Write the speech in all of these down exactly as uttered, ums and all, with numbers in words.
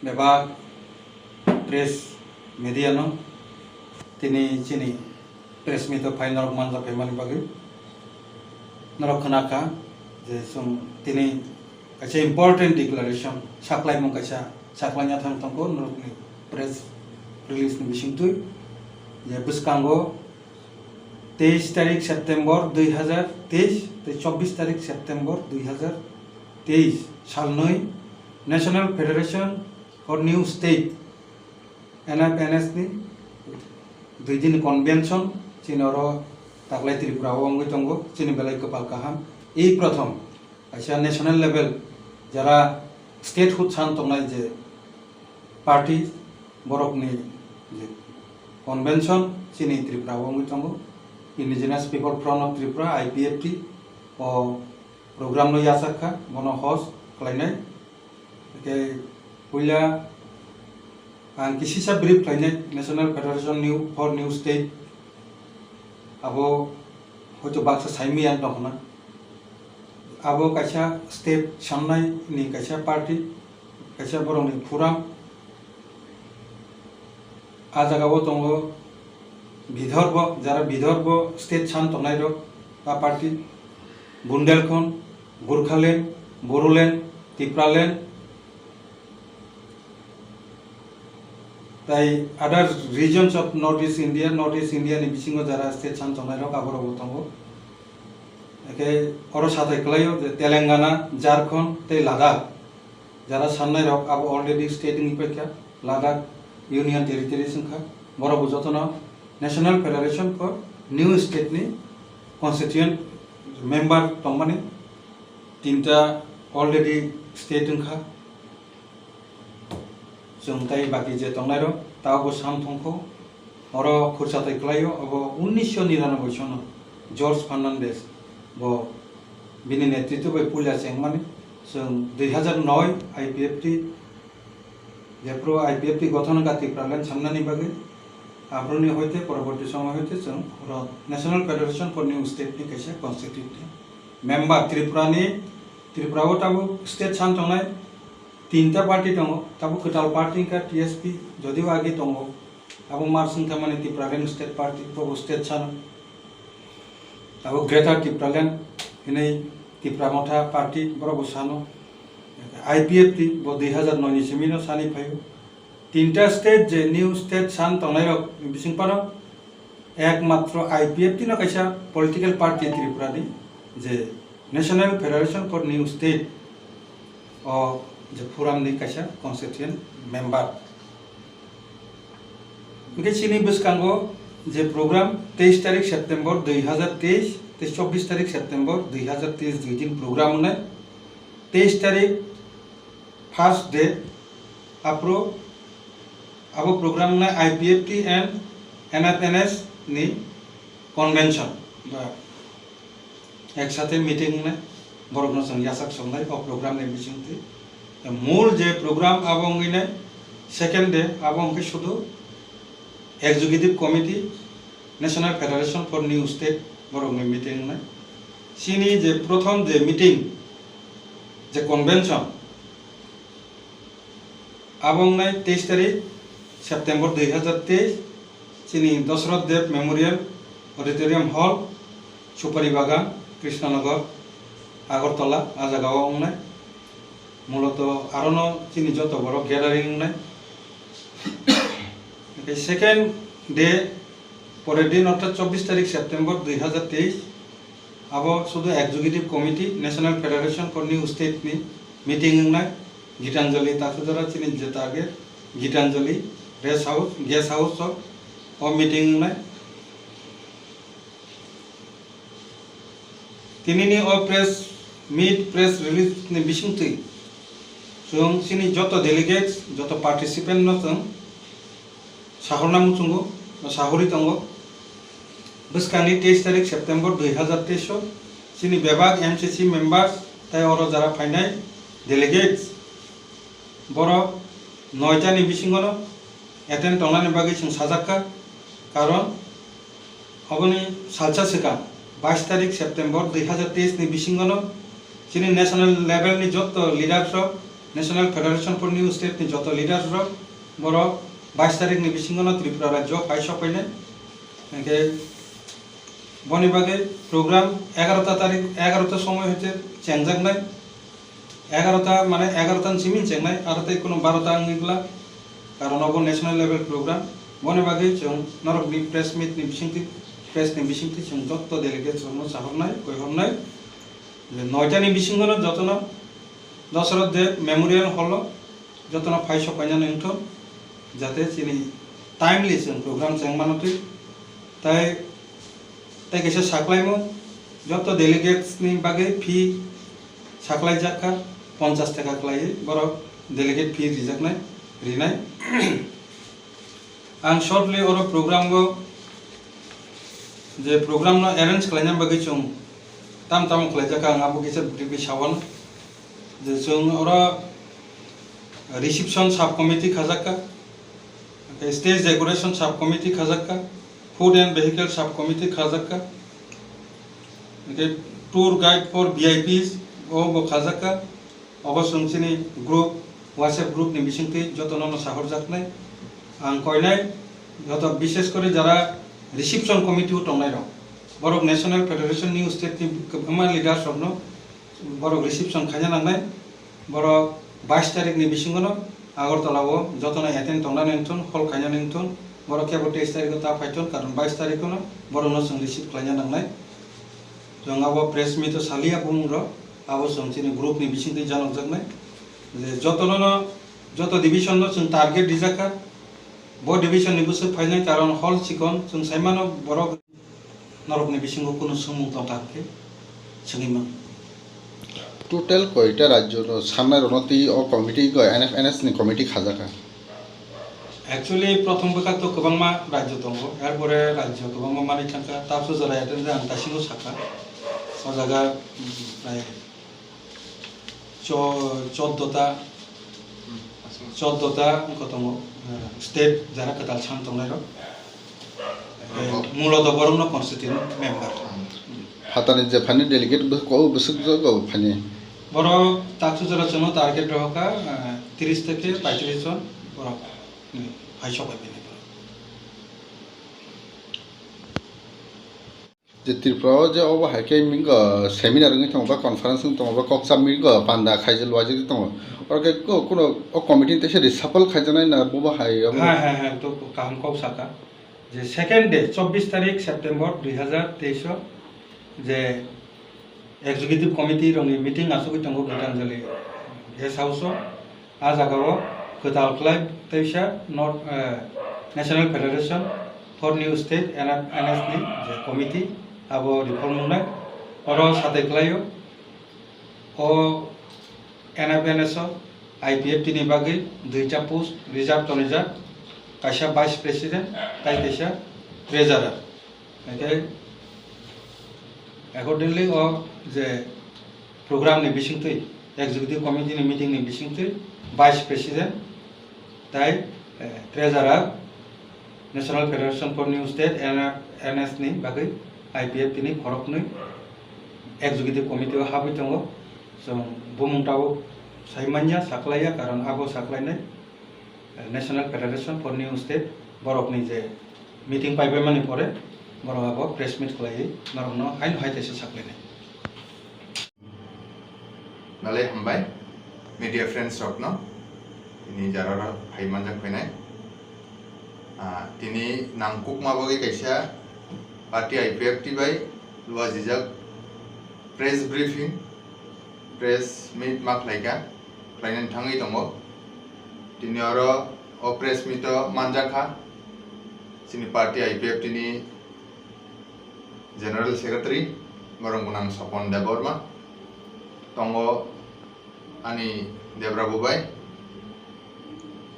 Bebak press media no tini chini press meet o phai norok manja phaimani bagwi norok khnakha je chwng tini kaisa important declaration saklaimung kaisa saklaina thang tongkho norokni press release ni bisingtwi je bwskango teis tarik September dui hazar teis tei chobbish tarik September dui hazar teis salnwi National Federation for New State, N F N S ni dui din convention chini oro taklai Tripura o wngwi tongo, chini belai kwpal kaham. Ei prothom kaisa national level jara statehood san tongnai je party borokni je convention chini Tripura o wngwi tongo, Indigenous People Front of Tripura, I P F T o program no yachak kha, bono host khlainai. Hwnkhe puila ang kisisa brief khlainai National Federation New for New State, abo hoito baksa saimaya wng tongkha na. Abo kaisa state sannai ni kaisa party, kaisa borokni forum. A jaga o tongo Vidorbo, jara Vidorbo state san tongnai rok, a party, Bundelkhand, Gurkhaland, Bodoland, Tipraland, tai other regions of North East India, North East India ni bisingo jara state san tongnai rok aborok bo tongo. Hwnkhe oro satai kwlaio je Telangana, Jharkhand tei Ladakh. Jara sannai rok abo already state wngwi paikha, Ladakh Union Territories wngkha, borok bo jotono National Federation for New State ni constituent member tongmani tinta already state wngkha. Chwng tei baki je tongnai rok tabukbo sam thongkho. Oro khursa twi kwlaio, abo unnisho niranoboi sono George Fernandez bo bini netritw bai puila chengmani. Chwng dui hazar noi I P F T, jephru I P F T gothon wngkha Tipraland samnani bagwi, aphuruni hoite poroborti somoy hoite chwng oro National Federation for New State ni kaisa constitutive member Tripura ni, Tripura o tabuk state san tongnai tinta party tongo, tabuk kwtal party wngkha T S P, jodio age tongo, abo March wngkha mani Tipraland State Party, bobo state sano. Abo Greater Tipraland hinwi Tipra Motha Party, borok bo sano. I P F T bo dui hazar noi ni simi no sani phaio. Tinta state je new state san tongnai rok ni bising phano ekmatro I P F T no kaisa political party Tripura ni je National Federation for New State o je forum ni kaisa constituent member. Hwnkhe chini bwskango je program teis tarik September dui hazar teis tei chobbish tarik September dui hazar teis dui din program wngnai. Teis tarik first day, aphuru abo program wngnai I P F T and N F N S ni convention ba eksate meeting wngnai, borokno chwng yachak songnai o program ni bisingtwi. Mul je program abo wngwi nai second day, abo wngkhe sudu Executive Committee, National Federation for New State, borokni meeting wngnai. Chini je prothom je meeting, je convention, abo wngnai teis tarik September dui hazar teis, chini Dosroth Dev Memorial Auditorium Hall, Supari Bagan, Krishnanagar, Agartala, a jagao wngnai. Muloto arono chini joto borok gathering wngnai. Hwnkhe second day, porer din orthat chobbish tarik September dui hazar teis, abo sudu Executive Committee National Federation for New State ni meeting wngnai. Gitanjali Tasudara chini je target Gitanjali Rest House, Guest House o, o meeting wngnai. Tinini o press meet, press release ni bisingtwi chwng chini joto delegates, joto participant no chwng sahorna muchungo, sahori tongo. Bwskangni teis tarik September dui hazar teis o chini bebak M C C members tei oro jara phainai delegates borok noita ni bisingo no attend tongnani bagwi chwng sajakha, karon oboni salsa swkang bais tarik September dui hazar teis ni bisingo no chini national level ni joto leaders rok National Federation for New State ni joto leaders rok borok bais tarik ni bisingo no Tripura rajyo phai sok painai. Hingke boni bagwi program egarota tarik, egarota somoy hoite chengjaknai. Egarota mane egarota ni simi chengmai, aro tei kuno barota wngwi glak, karon obo national level program. Boni bagwi chwng norokni press meet ni bisingtwi, press ni bisingtwi chwng jotto delegates rokno sahornai, koihornai je noita ni bisingono jotono Dasarath Deb Memorial Hall o jotono phai sok painani wngthok, jate chini timely chwng program chengmano twi. Tai, tai kaisa saklaimung, joto delegates ni bagwi fee saklaijak kha, ponchas taka khlaiwi borok delegate fee rijaknai, rinai. Ang shortly oro program o, je program no arrange khlaina bagwi chwng tam tamo khlaijak kha, ang abo kisa briefly sawan. Je chwng oro reception sub committee khajak kha, stage decoration sub committee khajak kha, food and vehicle sub committee khajak kha, hingke tour guide for V I Ps o bo khajak kha. Obo chwng chini group, WhatsApp group ni bisingtwi jotono no sahorjaknai. Ang koinai joto, bishes kori jara reception committee o tongnai rok, borok National Federation New State ni kwbangma leaders rokno borok reception khaina nangnai. Borok bais tarik ni bisingo no Agartala o jotono attend tongnani wngthun, hol khainani wngthun. Borok kebo teis tarik o ta phaithun, karon bais tarik o no borok no chwng receive khlaina nangnai. Chwng abo press meet o salia bumung rok, abo chwng chini group ni bisingtwi janokjaknai. Je jotono no, joto division no chwng target rijak kha. Bo division ni bwswk phainai, karon hol chikon, chwng saimano borok. Norokni bisingo kunu swngmung tongkha khe swngwi man. Total koita rajyo no sanai rokno twi o committee ko N F N S ni committee khajakha. Actually, prothom bwkhak to kwbangma rajyo tongo, erpore rajyo kwbangma manwi thangkha, tapso jora attend ang dasingo sakha, o jaga, mm, prai cho-, choddo ta, choddo ta wngkha tongo, eh, state jara kwtal san tongnai rok. Eh, muloto borokno constituent member. Phatani je phani delegate bw-, ko bwswk jago phani. Borok taksu jora chwngno target rohorkha, eh, tris theke paitris jon borok, hmm, hai sokai bini borok. Je Tripura o je obo hai khe mingo seminar wngwi tongo ba conference wngwi tongo ba koksa mingo panda khaijak luajagwi tongo. Oro khe ko-, kuno o committee ni teisa reshuffle khaijaknai na bobo hai obo? Hai, hai, hai, to kaham kok saka. Je second day, chobbish tarik September dui hazar teis o je Executive Committee rokni meeting achugwi tongo Gitanjali Guest House o. A jagao kwtal khlai teisa North, eh, National Federation for New State, N F N S ni je committee, abo reform wngnai. Oro satai khlaio, o N F N S o I P F T ni bagwi duita post reserve tonijak, kaisa vice president tai kaisa treasurer. Hingke accordingly o je program ni bisingtwi, executive committee ni meeting ni bisingtwi vice president tai, eh, treasurer, National Federation for New State, N F N S ni bagwi I P F T ni khoroknwi executive committee o habwi tongo. Chwng bumung tabuk sai manya, saklaiya, karon abo saklainai, eh, National Federation for New State borokni je meeting paibaimani pore borok abo press meet khlaiwi norokno haino hai teisa saklainai. Belai hambai media friends rokno tini jararo phai manjak phainai. Ah, tini nangkukma bagwi kaisa party I P F T bai luajijak press briefing, press meet ma khlaikha, khlainani thangwi tongo. Tini oro o press meet o manjakha chini party I P F T ni General Secretary, borok gwnang Sopon Debbarma, tongo ani Debra Bubai,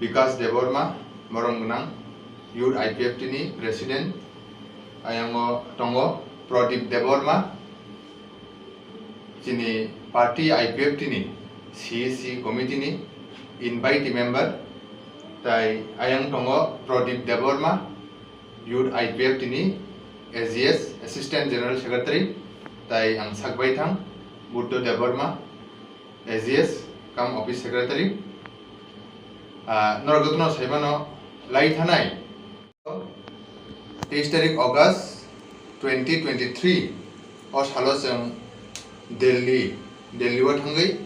Bikas Debbarma, borok gwnang Youth I P F T ni President, ayango tongo Pradip Debbarma, chini party I P F T ni C E C committee ni invitee member, tai ayang tongo Pradip Debbarma, Youth I P F T ni A G S, Assistant General Secretary, tai ang sakbai thang, Buddho Debbarma, A G S, Kam office secretary. Ah, norok jotono saimano lai thanai. Teis tarik August twenty twenty-three o salo chwng Delhi, Delhi o thangwi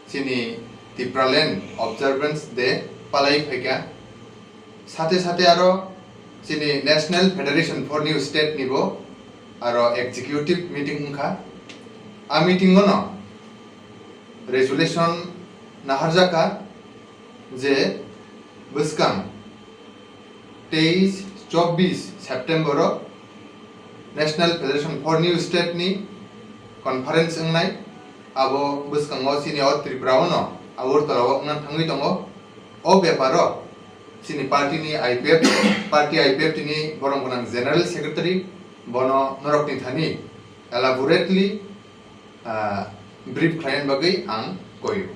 chini Tipraland Observance Day palai phaikha. Sate sate aro chini National Federation for New State ni bo aro executive meeting wngkha. A meeting o no resolution naharjakha je bwskang teis chobbish September o National Federation for New State ni conference wngnai. Abo bwskango chini o Tripura o no Agartala o wngna thangwi tongo. O bepar o chini party ni I P F, party I P F T ni borok gwnang general secretary bono norok ni thani elaborately, ah, brief khlaina bagwi ang koyo.